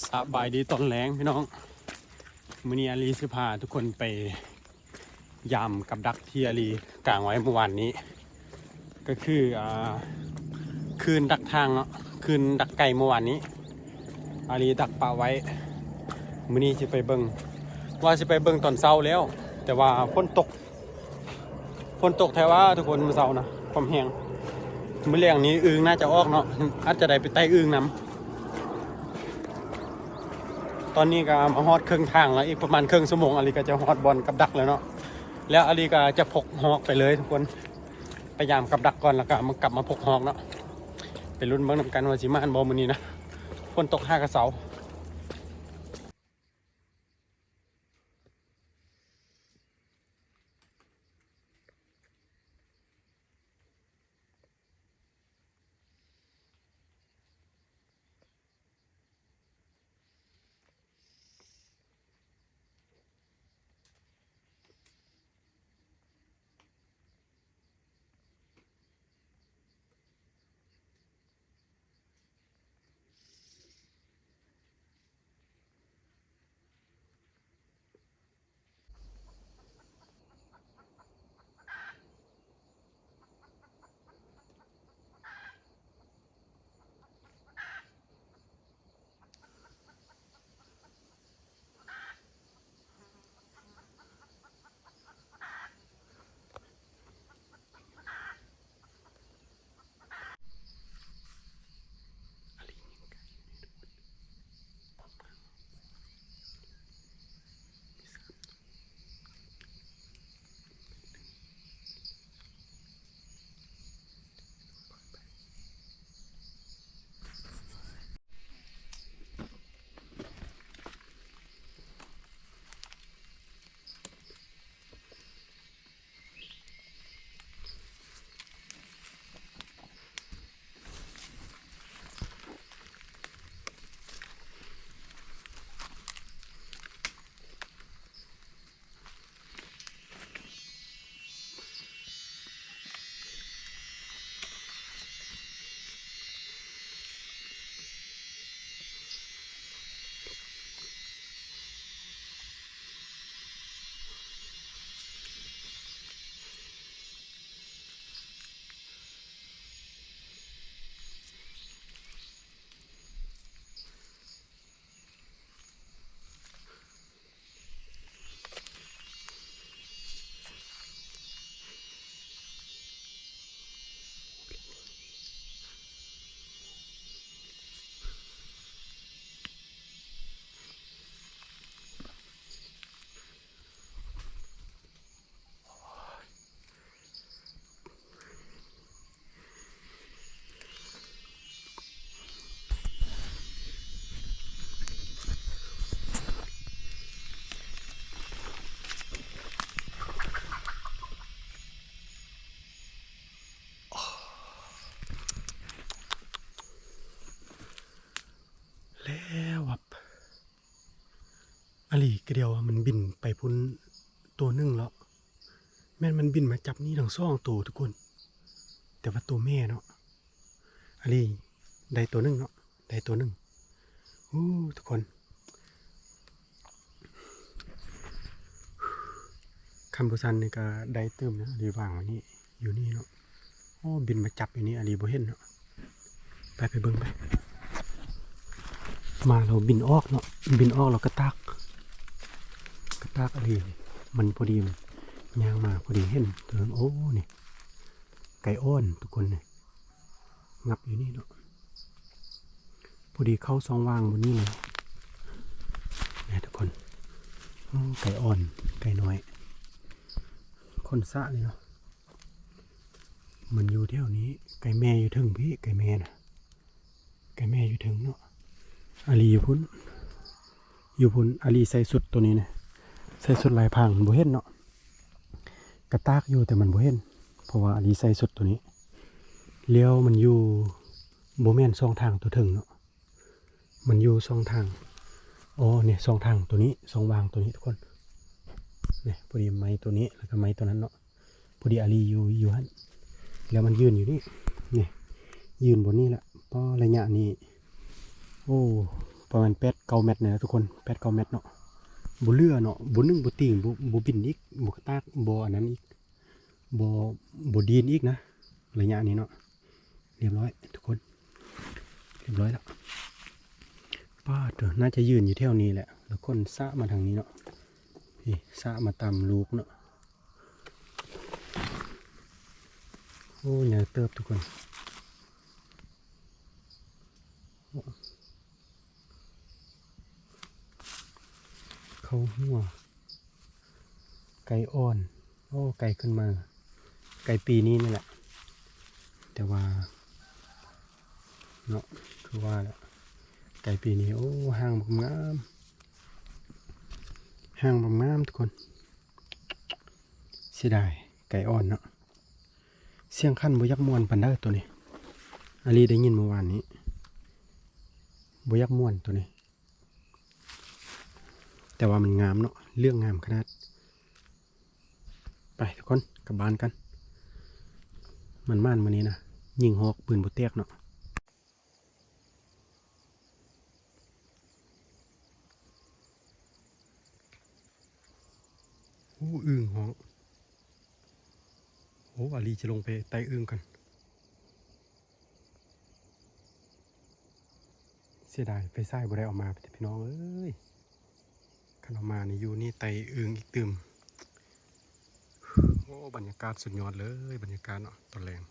ສະບາຍດີຕອນແລງພີ່ນ້ອງ, ມື້ນີ້ອາລີຊິພາທຸກຄົນໄປຢາມກັບດັກທີ່ອາລີກາງໄວ້ເມື່ອວານນີ້ ກໍຄື ອ່າ ຄືນດັກທາງເນາະ, ຄືນດັກໄກ່ເມື່ອວານນີ້ ອາລີດັກປະໄວ້. ມື້ນີ້ຊິໄປເບິ່ງ ວ່າຊິໄປເບິ່ງຕອນເຊົ້າແລ້ວ ແຕ່ວ່າຝົນຕົກ ຝົນຕົກແທ້ວ່າທຸກຄົນ ມື້ເຊົ້ານະ ຄວາມແຮງ. ມື້ແລງນີ້ອຶ່ງໜ້າຈະອອກເນາະ, ອາດຈະໄດ້ໄປໄຕ່ອຶ່ງນຳ. ຕອນນີ້ກໍມາຮອດເຄິ່ງທາງແລ້ວ, ອີກປະມານເຄິ່ງຊົ່ວໂມງ ອາລີກໍຈະຮອດບ່ອນກັບດັກແລ້ວເນາະ. ແລ້ວອາລີກໍຈະພົກຮອກໄປເລີຍທຸກຄົນ, ໄປຢາມກັບດັກກ່ອນ ແລ້ວກໍມາ ກັບມາພົກຮອກເນາະ. ໄປລຸ້ນເບິ່ງນຳກັນວ່າຊິໝານບໍ່ມື້ນີ້ນະ, ຝົນຕົກຫາກະເຊົາ. ແລ້ວວັບ ອາລີກະດຽວມັນບິນໄປພຸ້ນໂຕໜຶ່ງເລາະ. ແມ່ນມັນບິນມາຈັບນີ້ທັງສອງໂຕທຸກຄົນ, ແຕ່ວ່າໂຕແມ່ເນາະ. ອາລີໄດ້ໂຕໜຶ່ງເນາະ, ໄດ້ໂຕໜຶ່ງ. ໂອ້ ທຸກຄົນ ຄຳບູຊັນນີ້ກໍໄດ້ຕື່ມນະ, ອາລີວາງໄວ້ນີ້ ຢູ່ນີ້ເນາະ. ໂອ້ ບິນມາຈັບຢູ່ນີ້ ອາລີບໍ່ເຫັນເນາະ. ໄປ ໄປເບິ່ງໄປ. ມາແລ້ວບິນອອກເນາະ, ບິນອອກແລ້ວກະຕາກ ກະຕາກອາລີ. ມັນພໍດີ ມັນຍ່າງມາພໍດີເຫັນໂຕໜຶ່ງ. ໂອ້ ນີ້ ໄກ່ອ່ອນທຸກຄົນນີ້ ງັບຢູ່ນີ້ເນາະ. ພໍດີເຂົ້າຊ່ອງວ່າງບ່ອນນີ້ເລີຍ ນີ້ທຸກຄົນ. ໂອ້ ໄກ່ອ່ອນ ໄກ່ນ້ອຍ ຂົນສະນີ້ເນາະ. ມັນຢູ່ແຖວນີ້ ໄກ່ແມ່ຢູ່ເທິງພີ້ ໄກ່ແມ່ນະ ໄກ່ແມ່ຢູ່ເທິງເນາະ. ອາລີຢູ່ພຸ້ນ ຢູ່ພຸ້ນ. ອາລີໃສ່ຊຸດໂຕນີ້ນະ ໃສ່ຊຸດລາຍພາງ ມັນບໍ່ເຫັນເນາະ. ກະຕາກຢູ່ແຕ່ມັນບໍ່ເຫັນ ເພາະວ່າອາລີໃສ່ຊຸດໂຕນີ້. ແລ້ວມັນຢູ່ ບໍ່ແມ່ນຊ່ອງທາງໂຕເທິງເນາະ. ມັນຢູ່ຊ່ອງທາງ ອໍ ນີ້ຊ່ອງທາງໂຕນີ້ ຊ່ອງວ່າງໂຕນີ້ທຸກຄົນ. ນີ້ ພໍດີໄມ້ໂຕນີ້ ແລ້ວກໍໄມ້ໂຕນັ້ນເນາະ. ພໍດີອາລີຢູ່ ຢູ່ຫັ້ນ ແລ້ວມັນຢືນຢູ່ນີ້ ນີ້ ຢືນບ່ອນນີ້ລະ. ປໍ ໄລຍະນີ້ ໂອ້ ປະມານແປດເກົ້າແມັດນີ້ແຫຼະທຸກຄົນ ແປດເກົ້າແມັດເນາະ ບໍ່ເຫຼືອເນາະ ບໍ່ໜຶ່ງບໍ່ຕີງ ບໍ່ ບໍ່ບິນອີກ ບໍ່ກະຕາກ ບໍ່ອັນນັ້ນອີກ ບໍ່ ບໍ່ດີນອີກນະ ໄລຍະນີ້ເນາະ. ລຽບຮ້ອຍທຸກຄົນ ລຽບຮ້ອຍແລ້ວ. ປາດເດີ ໜ້າຈະຢືນຢູ່ແຖວນີ້ແຫຼະ ແລ້ວຄົນສະມາທາງນີ້ເນາະ ນີ້ສະມາຕາມລູກເນາະ. ໂອ້ ໃຫຍ່ເຕີບທຸກຄົນ ເຂົ້າຫົວ ໄກ່ອ່ອນ ໂອ້ ໄກ່ຂຶ້ນມາ ໄກ່ປີນີ້ນີ້ແຫຼະ ແຕ່ວ່າເນາະ ຄືວ່າແຫຼະ ໄກ່ປີນີ້ ໂອ້ ຫາງບັກງາມ ຫາງບັກງາມທຸກຄົນ. ເສຍດາຍໄກ່ອ່ອນເນາະ ສຽງຂັນບໍ່ຢາກມ່ວນປານໃດໂຕນີ້ ອາລີໄດ້ຍິນມື້ວານນີ້ ບໍ່ຢາກມ່ວນໂຕນີ້ ແຕ່ວ່າມັນງາມເນາະ ເຫຼືອງງາມຂະໜາດ. ໄປທຸກຄົນ ກັບບ້ານກັນ ໝານໆ ມື້ນີ້ນະ ຍິງຮອກປືນບໍ່ແຕກເນາະ. ໂອ້ ອຶ່ງຮ້ອງ ໂອ້ ອາລີຈະລົງໄປໄຕ່ອຶ່ງກັນ. ເສຍດາຍໄຟສາຍບໍ່ໄດ້ເອົາມາ ພີ່ນ້ອງເອີຍ ຄັນເອົາມານີ້ຢູ່ນີ້ໄຕ່ອຶ່ງອີກຕື່ມ. ໂອ້ ບັນຍາກາດສຸດຍອດເລີຍ ບັນຍາກາດເນາະ ຕອນແລງ